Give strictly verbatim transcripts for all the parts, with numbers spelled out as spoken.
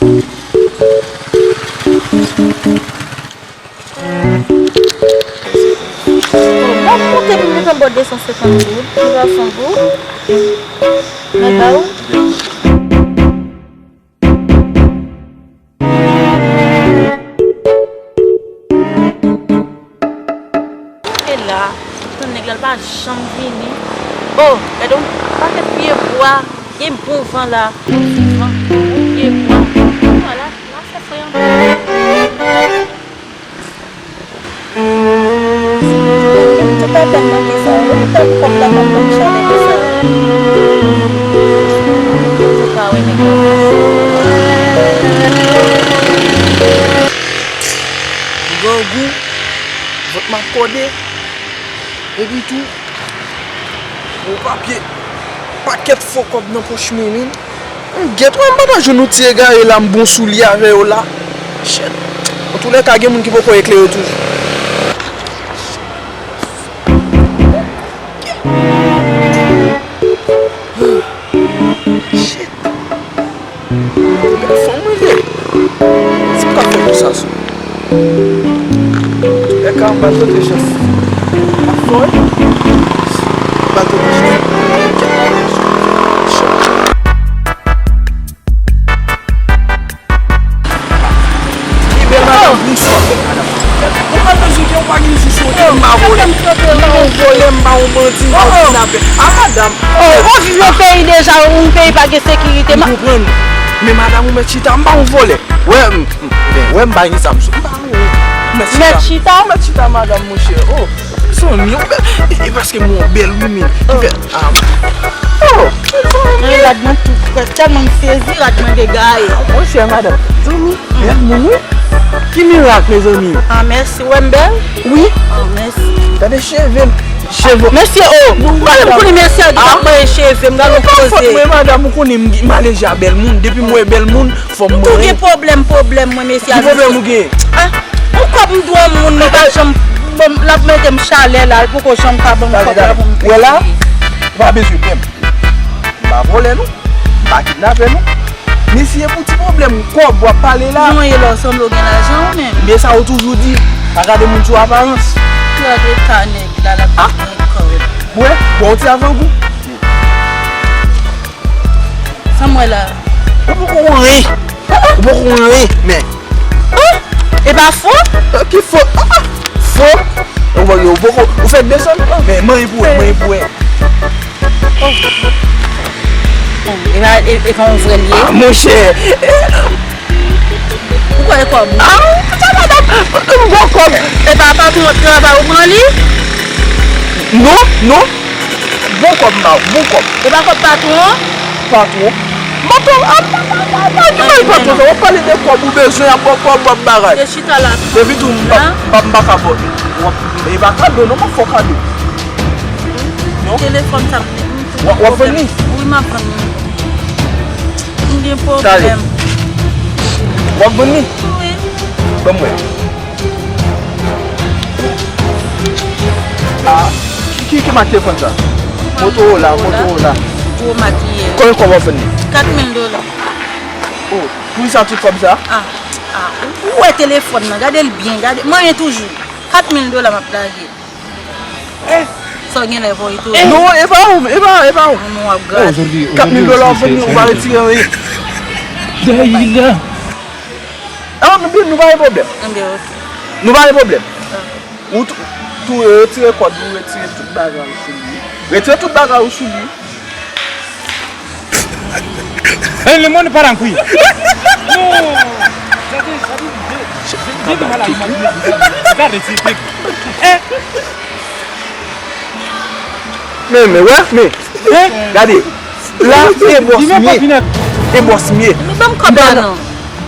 Bon, m ap monte pou m met anba de san senkant goud, li pa san goud. Mwen ba ou. Kanpe la, tann nèg la, l pa janm vini. Oh, gade yon pakèt pye bwa, gen bon van la. Bon ti van, bon pye bwa. Vwala, la fè fre anpil. Tout apèn nan ki sa, wi, tan kòb la pa pran chalè ki sa. Ou ka wè nèg la. Grangou, vant m ap kòde, epi tou, gwo papye, pakèt fo kòb nan pòch mwen, men. M gèt wè, m pa ta jwenn yon ti egare la, m bon sou li avè yo la. Shit. Antoulèka, gen moun ki poko eklere toujou. Shit. Bèl fanm mwen ye. Si m ka fè pou sa sou. Antoulèka, m ba l tante chans. M ap fè w. M ba l tante chans. Li bèl madanm, bonswa. Ou pa bezwen ke ou pa gen jis yon m pa vòlè. M pa yon vòlè, m pa yon bandi, m pa yon kidnapè. A madanm. Oh, ou viv yon peyi deja, yon peyi pa gen sekirite. M konprann. Men madanm ou mèt chita, m pa yon vòlè. Wè, m, m, men, wè m pa gen zam sou. M pa yon mèt chita. Mèt chita? Mèt chita madanm monchè. Oh. Zanmi, ou bèl. E, e paske mwen bèl, wi, men. Ki fè, ah, oh, zanmi. Mwen rad mwen tou frèt. Tèlman m sezi, rad mwen degaye. Monchè, madanm. Zanmi, bèl moun, wi. Ki mirak, mezanmi? Ah, mèsi. Wè m bèl? Wi. Ah, mèsi. Gade cheve m. Cheve. Mesye, oh. Ou pa menm konnen mesye a ki t ap manyen cheve m, gade yon koze. Mwen, madanm, ou konnen m, m alèji a bèl moun. Depi m wè bèl moun, fò m manyen. M tou gen pwoblèm, pwoblèm, mwen, mesye a. Ki pwoblèm ou gen? Ah, yon kòb m dwe yon moun, li pa janm ban m, l ap mete m chalè la, li poko janm ka ban m kòb la pou m peye. Wè la, ou pa bezwen pè m. M pa vòlè non, m pa kidnapè non. Men si e pou ti pwoblèm kòb w ap pale la. Jan w ye la, w sanble w gen lajan ou menm. Men sa yo toujou di, pa gade moun sou aparans. Gade eta nèg la, l ap gen kòb. Wè, bon ti avangou. Sa m wè la. Ou poko anyen. Ou poko anyen, men. Oh, e pa fo? Eh, ki fo? Ah, fo? Ou poko, ou poko, ou fèk desann? Men, manyen pou wè, manyen pou wè. Oh. E pa, e, e pa yon vrè l ye? Ah, monchè. Ou kwè e kòb ou? Ah, sa madanm, m bon kòb. E pa patwon travay ou pran li? Non, non. Bon kòb m ba ou, bon kòb. E pa kòb patwon? Patwon? Patwon, a, pa, pa, pa, pa, ki bay patwon sa? W ap pale de kòb ou bezwen, ap ba w kòb, w ap bagay. Te chita la. Epi tou, m pa, m pa, m pa ka vòlè. W ap, e pa kado, non, m ap fè w kado. Non? Telefòn sa, m, m, w ap, w ap vann li? Wi, m ap vann li. M gen pwoblèm. W ap vann li? Wi. Ban m wè. Ah, ki, ki, ki mak telefòn sa? Motorola, Motorola. Gwo mak li ye. Konbyen kòb w ap vann li? Kat mil dola. Oh, pou sa tout kòb sa? Ah, ah, ou wè telefòn nan, gade l byen, gade, manyen toujou. Kat mil dola m ap lage. Eh! Sa w genlè voye tou. Non, e pa ou, e pa, e pa ou. Mwen w ap grate. Kat mil dola w ap vann li, ou pa retire anyen. Dayila. Ah, nou, nou pa gen pwoblèm. Enben, ok. Nou pa gen pwoblèm. Ah. Ou tou, tou retire kòd ou, retire tout bagay ou sou li. Retire tout bagay ou sou li. Eh, le monde part en couille. Non. Gade, gade, gade, gade, gade, gade, gade. Eh. Men, men, wè, men. Hein? Gade. La, e bòs m ye. E bòs m ye. Men ban m kòb la non.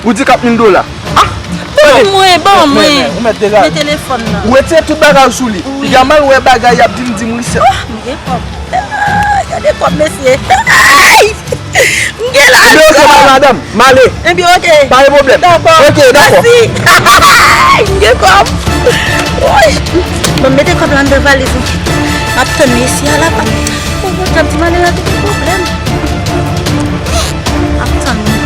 Ou di kat mil dola. Ah! Ban mwen, ban mwen. Men, men, ou mèt degaje. Men telefòn nan. Ou retire tout bagay sou li. Wi. Piga m al wè bagay y ap di m, di m li se. Oh, m gen kòb. Ah, gade kòb, mesye. Ay! M gen lajan. Ebyen, ok, madanm, m ale. Ebyen, ok. Pa gen pwoblèm. Dakò. Ok, dakò. Mèsi. M gen kòb. Woy. Bon, m mete kòb la anndan valiz mwen. M ap tann mesye a la. Oh, bon, jan ti malere a te gen pwoblèm. M ap tann li.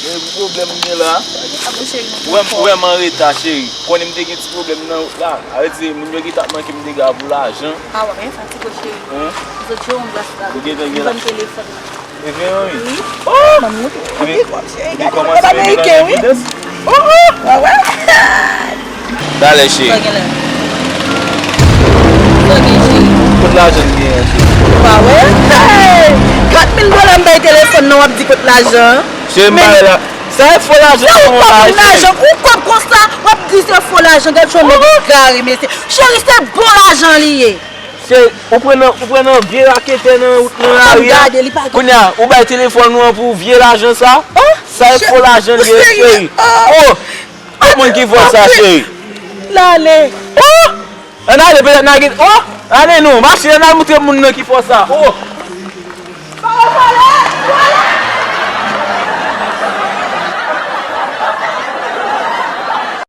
Men ki pwoblèm m gen la? Ou wè m, ou wè m anreta, cheri. Konnen m te gen ti pwoblèm nan wout la. Sa vle di, moun yo gentan ap manke m dega pou lajan. Ah, w ap fatige, cheri. Hein? Zòt jwe yon glas la. Ou gentan gen la. Ban m telefòn nan. E vre, wi. Wi. Oh! Ban m montre w. Epi, epi kòmanse menm nan evidans. Oh, oh! Wè, wè. Talè, cheri. Sa gen la? Sa gen, cheri? Kot lajan m gen an, cheri? Ou pa wè? Hey! Kat mil dola m bay telefòn nan, w ap di kot lajan? Cheri, m pa la. Sa e fo lajan sa ou la, cheri. Ou kòb konsa, w ap di se fo lajan, gad jan nèg egare, mesye. Cheri, se bon lajan li ye. Cheri, ou pran nan, ou pran nan vye raketè nan, nan lari a. Kounye a, ou bay telefòn ou an pou vye lajan sa? Sa e fo lajan li ye, cheri. Oh! Tout moun ki vòl sa, cheri. L ale. Oh! Ann ale, petèt n a gen, oh! Ale non, mache, ann al moutre moun nan ki fò sa. Oh!